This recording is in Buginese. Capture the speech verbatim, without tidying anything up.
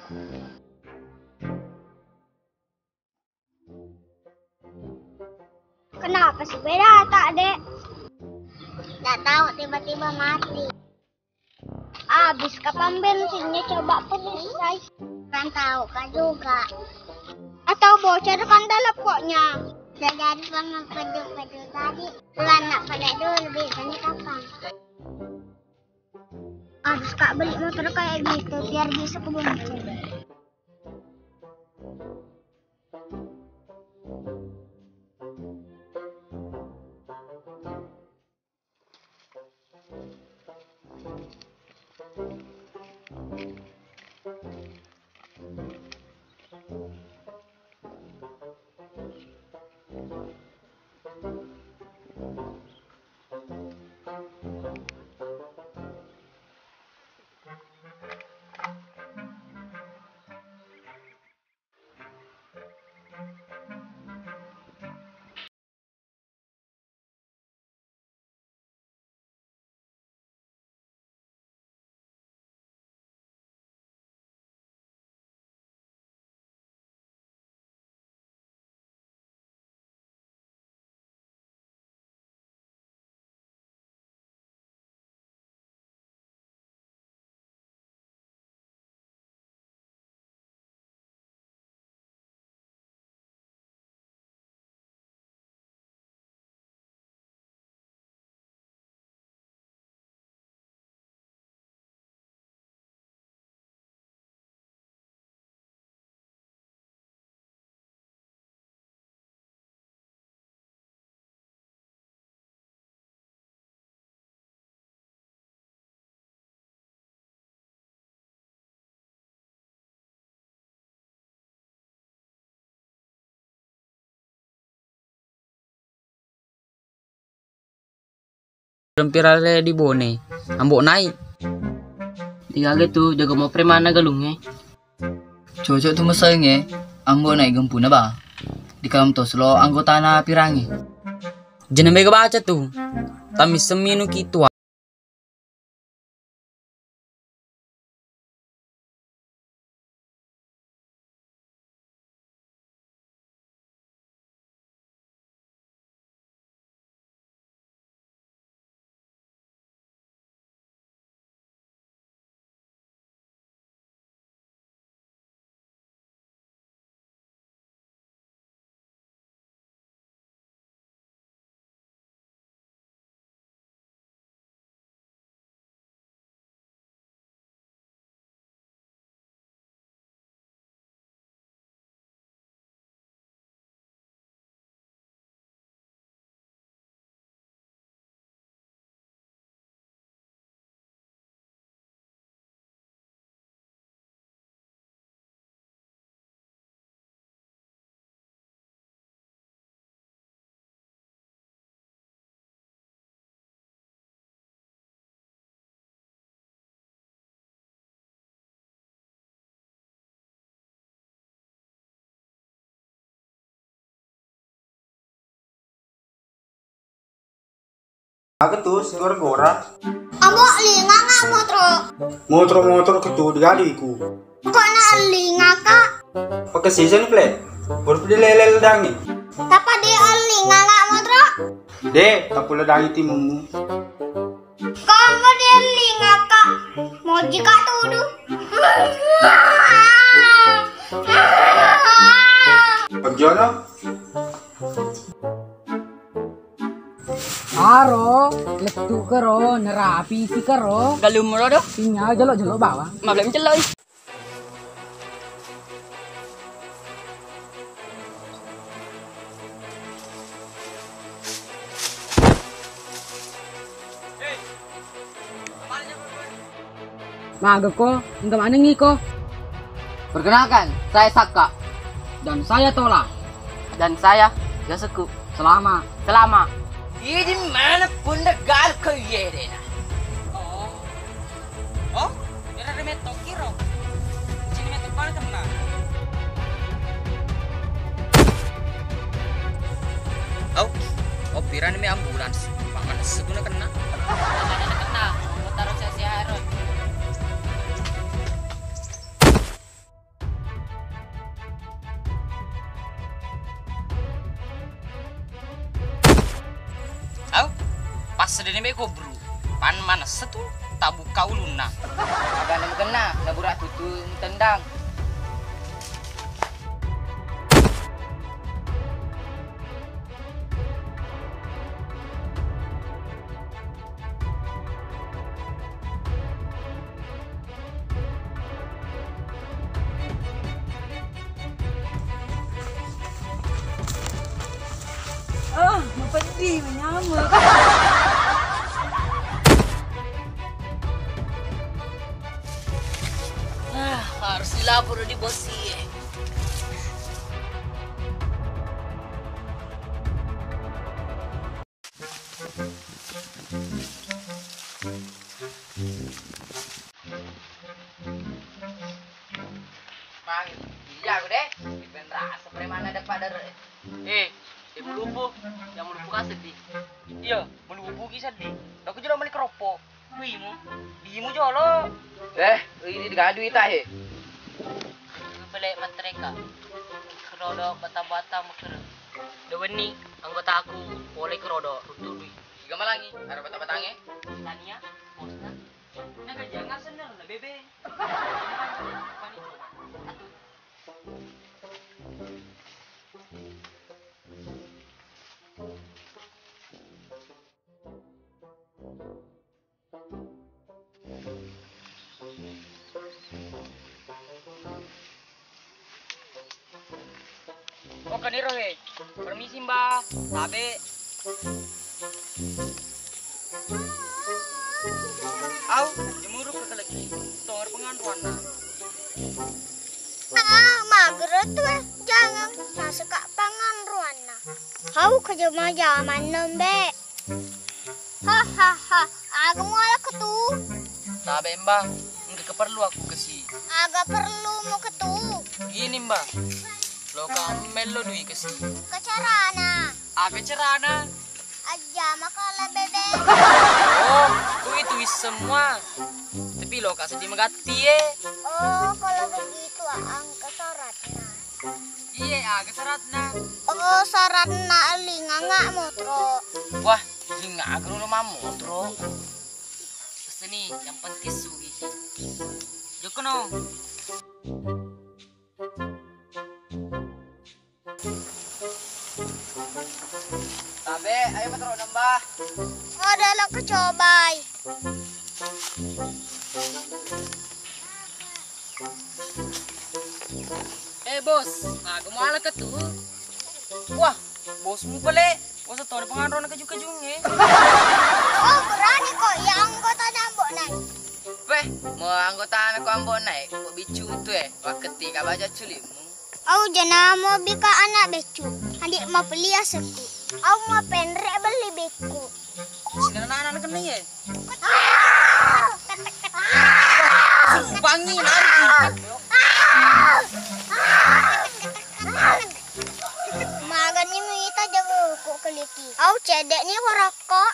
Kenapa sepeda tak, Dek? Nggak tahu, tiba-tiba mati. Habis kapan bensinnya, coba pedes, guys. Kan tahu kak juga. Atau bocor kan dalam pokoknya. Bisa jadi sama pedu-pedu tadi. Tuan nak pada dulu, biasanya kapan? Harus kak beli motor kayak gitu biar bisa ke Bengkulu. Jempirale di Bone, Ambo Nai. Digaga tu jago mo preman na galungnge. Cocok tu mesenge, Ambo Nai gempuna ba. Di kalam toslo anggotana pirangi. Jeneng bega baca tu. Tami seminu kitua. Aga tu sigora-gora? Amo linga nga motro. Motro-motro ketu digadiku. Kok na linga ka? Pakai season play. Baru di lele dangi. Tapa di linga nga motro. De, tapu ledangi timumu. Kongko diellinga ka, moji ka tudu. Pegiono. Aro, lettu kero, nerapi si kero. Galumro do. Sinyal jelo-jelo bawang. Mablem celok. Maga ko, engka manengngi ko. Perkenalkan, saya Saka. Dan saya Tola. Dan saya Gaseku. Selama. Selama. Idi mana punda gal ko yedena. Oh. Oh, ero remetto kiro. Sini metto pale kena. Au, oh, pirani me ambulans. Pak mana seguna kena. Mana kena? Mau taruh saya siaran. Sedene me kobru. Man manessa tu tabukka ulunna. Agana mugenna, nabura tutu tendang. Ah, mapeddi, manyameng. Ah, harus dilapor di bos e. Mang, iya aku deh. Iben rasa preman ada pada re. Eh, eh, melupu. Yang melupu kasih di. Iya, melupu kisah di. Aku juga beli keropok. Wimu, dimu jolo. Eh, ini digadui tahe. Bele matreka. Kerodo bata-bata mekere. Dewenni anggotaku pole kerodo rutudui. Siga malangi, ada bata-batange. Tania, bosna. Naga jangan seneng na bebe. Pani coba. Atu. Oh, kaniro he. Permisi, Mbah. Tabe. Au, jemuru ke lagi. Tonger penganruanna. Ah, mager tu eh. Jangan naseka panganruanna. Hau ke jama-jama nembe. Hahaha, aga muala ketu? Tabe, Mbah, engka keperlu aku kesi. Aga perlu mu ketu? Gini, Mbah. Loka mello dui kesi. Kecarana. Aga carana? Aja makala bebe. Oh, kui tui semua. Tapi loka sedih megatti eh. Oh, kalau begitu angka syaratnya. Iye, aga syaratna? Oh, syaratna linganga motro. Wah, linganga lo mamotro. Peseni, yang penting sugi. Jokono. Tabe, ayo motro nembah. Ada lo kecobai. Eh, Bos, aga muala ketu? Wah, bosmu pale. Bos tau penganron kaju-kajunge. Oh, berani kok ya anggota Ambo Naik. Weh, mau anggota anak Ambo Naik, kok bicu tu eh. Waketi ka baja culimu. Au jana mo bika anak beccu. Adik mapelia seku. Au mapenre beli beku. Sini anak-anak kena ye. Suruh pangi lari. Magani mita jago kok keliki. Au cedek ni warokok.